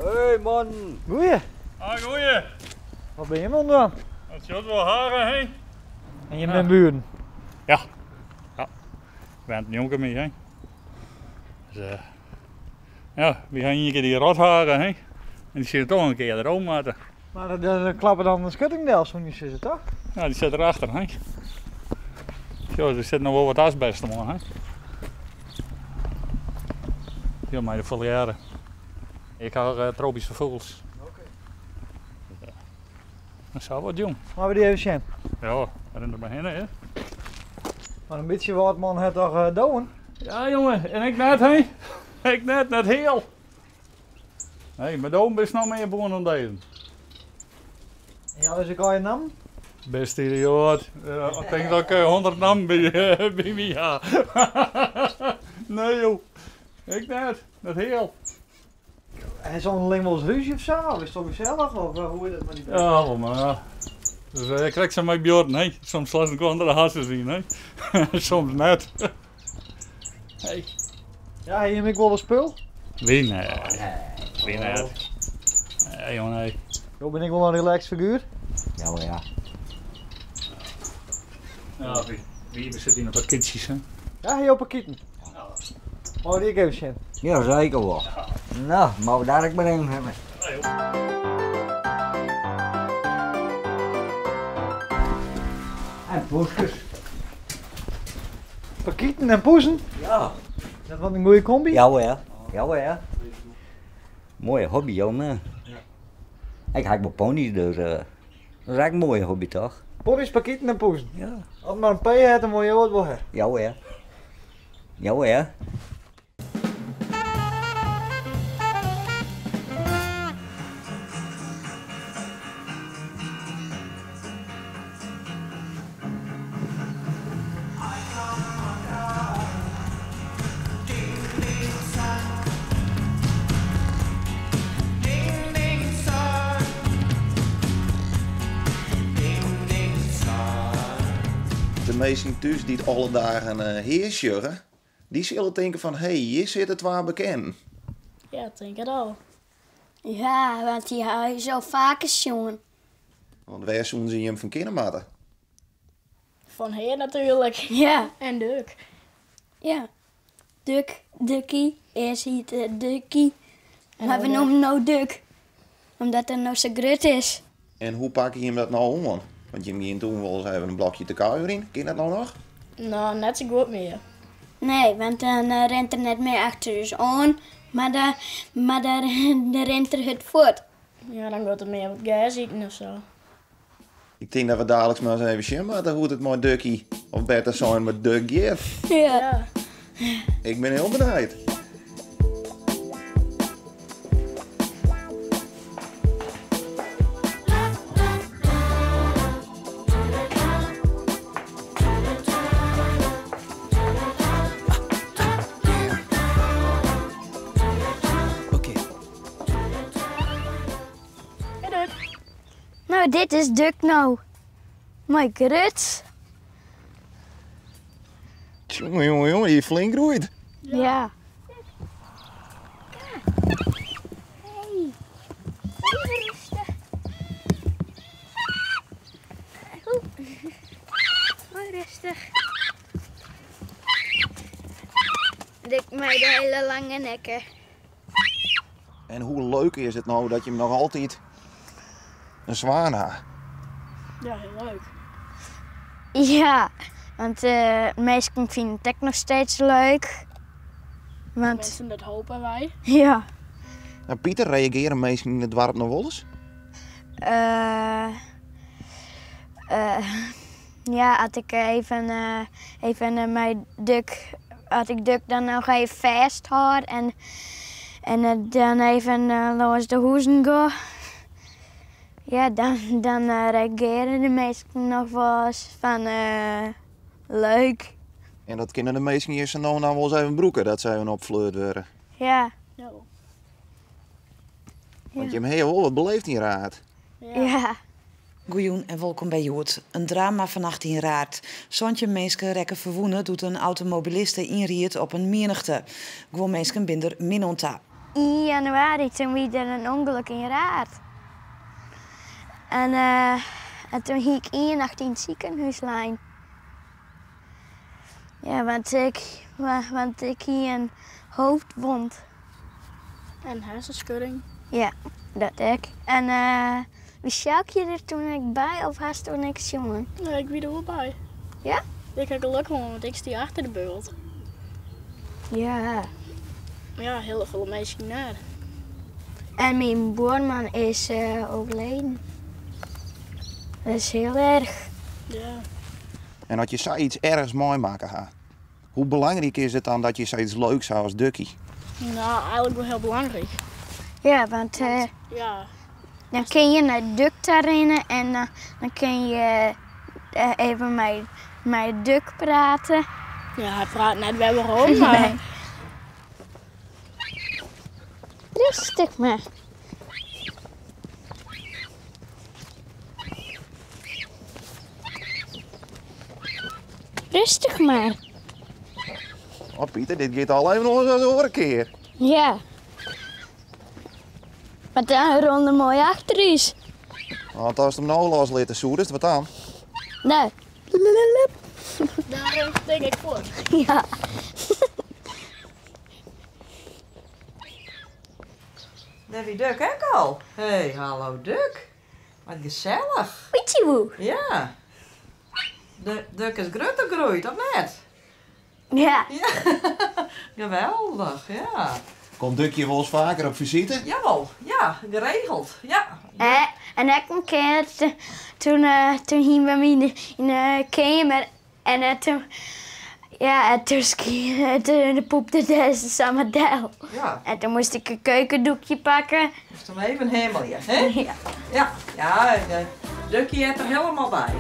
Hey man! Goeie. Ah, goeie. Wat bin jim oan it dwaan? Dat sjocht wol hage, hè? En jim binne buren? Ja. Ja. Went njonken my, hè. Dus, ja, wy ha ien kear dy rothage, hè. En dy sil toch in kear derom moatte. Mar dan klappe dan de skutting del, soene je sizze, toch? Ja, dy sit erachter, hè. Sjoch, der sit noch wol wat asbest oan, hè. Ja, mei de foliêre. Ik ha tropyske fûgels. Oké. Dat sa wat jong. Meie we dy even sjen? Ja, rin der mar hinne, hè. Mar in bytsje Wâldman hat toch dowen? Ja, jonge, en ik net, hè. Ik net, net heal. Nee, mei dowen bist noch mear bûn oan dizzen. En jou ris ek al je nammen? Bist idioat. Ik tink dat ik 100 nammen by my ha. Nee joh, ik net, net heal. Ha se ûnderling wolris rúzje of sa? Of is it wol gesellich? Of hoe is dat mei dy bern? Ja, wol mar. Dus krekt sa mei buorren, hè. Soms slaan se elkoar de harsens yn, hè. Soms net. Hey. Ja, ha jim ek wol wat spul? Wy nee. Wy net. Nee, jong, nee. Jo binne ek wol in relaxed figuer? Ja, wel ja. Ja, wy sitte yn de parkytsjes, hè. Ja, ha jo parkiten? Meie we dy ek even sjen? Ja, seker wol. No, meie we daar ek mar even hawwe. En poeskes. Parkiten en poezen? Ja. Dat wat in goede kombi? Jawel, jawel. Moaie hobby, jonge. Ik ha ek wol pony's, dus dat is ek in moaie hobby, toch? Pony's, parkiten en poezen? Ja. As mar in P hat, dan wolle jo it wol ha. Jawel. Jawel. De minsken thús dy't alle dagen hjir sjogge, dy sille tinke fan hé, hjir sitte twa bekenden. Ja, tink it al. Ja, want dy ha ús al faker sjoen. Want wêr soenen se jim fan kinne moatte? Fan hear natuerlik. Ja. En Duk. Ja. Duk, Dukkie. Earst hiet er Dukkie. Mar we noemen no Duk. Omdat er no sa grut is. En hoe pakke jim dat no oan? Want jim giene toen wolris even in blokje te kuierjen. Kin dat no noch? No, net sa goed mear. Nee, want dan rint er net mear achter ús oan, mar dan, mar dan rint er hurd fuort. Ja, dan giet er mear wat gers iten of sa. Ik tink dat we daliks mar ris even sjen moatte hoe't it mei Dukkie, of better sein mei Duk giet. Ja. Ik bin hiel benijd. No, dit is Duk no. Moai grut. Jonge, jonge, jonge, dy is flink groeid. Ja. Hey. Even rustig. Mooi rustig. Duk mei de hiele lange nekke. En hoe leuk is it no dat jim noch altyd in swaan ha? Ja, hiel leuk. Ja, want minsken fine it ek noch steeds leuk. Want Tenminsten, dat hopen wy. Ja. Nou, Pieter, reagearje minsken yn it doarp noch wolris? Ja, as ik even, even mei Duk, as ik Duk dan noch even fêsthâld en, en dan even lâns de hûzen gean, ja, dan, dan reagearje de minsken noch wolris fan leuk. En dat kinne de minsken hjir sa no en dan wolris even brûke, dat se even opfleurd wurde. Ja. Want jim hawwe wol wat beleefd yn Raard. Ja. Goejûn en wolkom by Hjoed. In drama fannacht yn Raard. 17 minsken rekken ferwûne doe't in automobiliste ynried op in mienichte. Guon minsken binne der min oan ta. 1 januari, toen wie der in ûngelok yn Raard. En, en toen hie ik ien nacht yn it sikehûs lein. Ja, want ik, want ik hie in hoofdwond. En hersenschudding. Ja, dat ek. En wie Sjoukje der toen ek by of hast toen ek sjoen? Nee, ik wie der wol by. Ja? Ik ha geluk hân, want ik stie achter de bult. Ja. Ja, hiel folle minsken net. En myn buorman is overleden. Dat is hiel erch. Ja. En as je sayts erchs meimakke ha, hoe belangryk is it dan dat je sayts leuks ha as Dukkie? Nou, eigenlik wol hiel belangryk. Ja, want Ja. dan kin je nei Duk ta rinne en dan kin je even mei Duk prate. Ja, hy praat net wer werom, mar... Nee. Rêstich mar. Rêstich mar. Oh Pieter, dit giet al even oars as de oare kear. Ja. Mar dan rûn er moai achter ús. Want ast him no loslitte soest, wat dan? Nee. Dan rint tink ik fuort. Ja. Dêr wie Duk ek al. Hey, hallo Duk. Wat gesellich. Oetjewoe. Ja. Duk is grutter groeid, of net? Ja. Ja. Geweldich, ja. Komt Dukje wolris faker op fisite? Jawol, ja, geregeld, ja. En ek in kear, toen, toen hiene we my yn de keamer en toen, ja, en toen toen poepte der samar del. Ja. En toen moast ik in keukendoekje pakke. Moast him even himmelje, hè? Ja. Ja, ja, Dukje heart der hielendal by.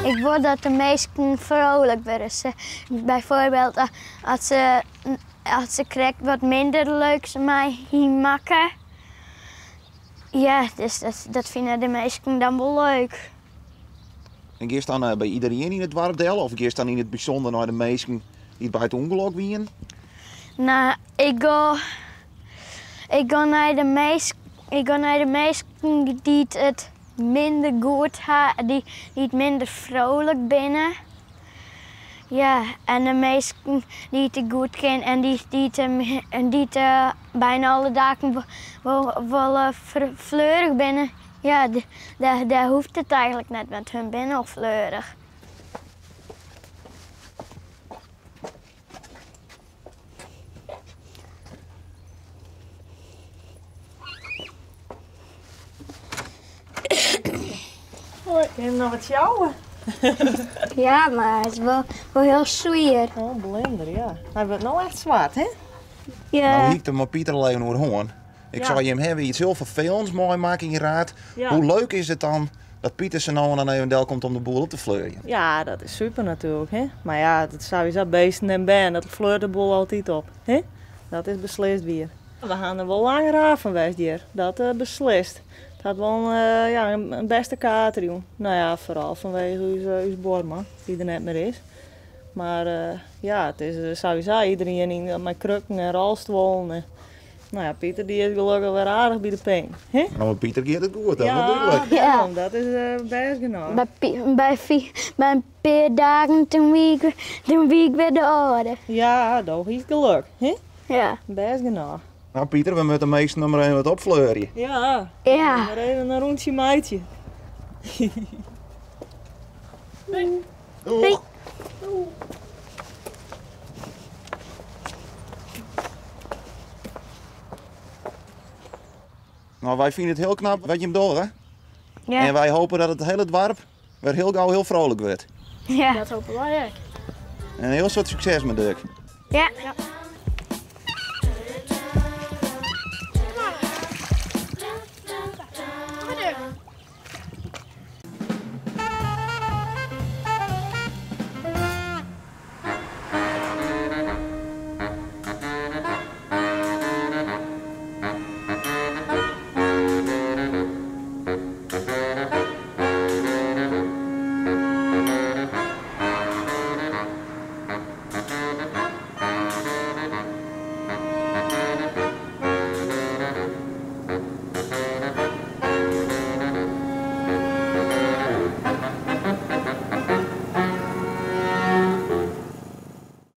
Ik wol dat de minsken frolik wurde. Se, byfoarbyld as se, as se krekt wat minder leuks mei hiene makke. Ja, dus dat, dat fine de minsken dan wol leuk. En giest dan by iderien yn it doarp del of giest dan yn it bysûnder nei de minsken dy't by it ûngelok wienen? Nou, ik gean, ik gean nei de minsken, ik gean nei de minsken dy't it minder goed ha, dy't minder frolik binne. Ja, en de minsken dy't ik goed ken en dy't, en dy't byna alle dagen wol, wol fleurich binne. Ja, dêr hoecht it eigenlik net, want hun binne al fleurich. Hoi. Kin je noch wat sjouwe? Ja, mar hy is wol, wol hiel swier. Oh, blinder, ja. Hy wurdt no echt swart, hè? Ja. No hie ik der mei Pieter al even oer hân. Ik Ja. sei, jim hawwe iets hiel ferfelends meimakke yn Raard. Ja. Hoe leuk is it dan dat Pieter sa no en dan even delkomt om de boel op te fleurjen? Ja, dat is super natuerlik, hè? Mar ja, dat is sawiesa beesten en bern, dat fleurt de boel altyd op, hè? Dat is beslist wier. We hawwe der wol lang raar fan west hjir, dat beslist. It hat wol in, ja, in bêste kater jûn. No ja, foaral fanwege ús buorman, dy't der net mear is. Mar ja, it is sawiesa iderien yn, mei krukken en rolstuollen. En, no ja, Pieter dy is gelokkich wer aardich by de pink. Hè? No, mei Pieter giet it goed, dat is Ja, wol dúdlik. dêrom, dat is bêst genôch. By, by in pear dagen toen wie ik, toen wie ik wer de âlde. Ja, do hiest gelok, hè? Ja. Bêst genôch. No Pieter, we moatte de measten noch mar even wat opfleurje. Ja. Ja. Mar even in rûntsje meitsje. Doeg. No, wy fine it hiel knap wat jim dogge. Ja. En wy hoopje dat it hiele doarp wer hiel gau hiel frolik wurdt. Ja. Dat hoopje wy ek. En in hiel soad sukses mei Duk. Ja. Ja.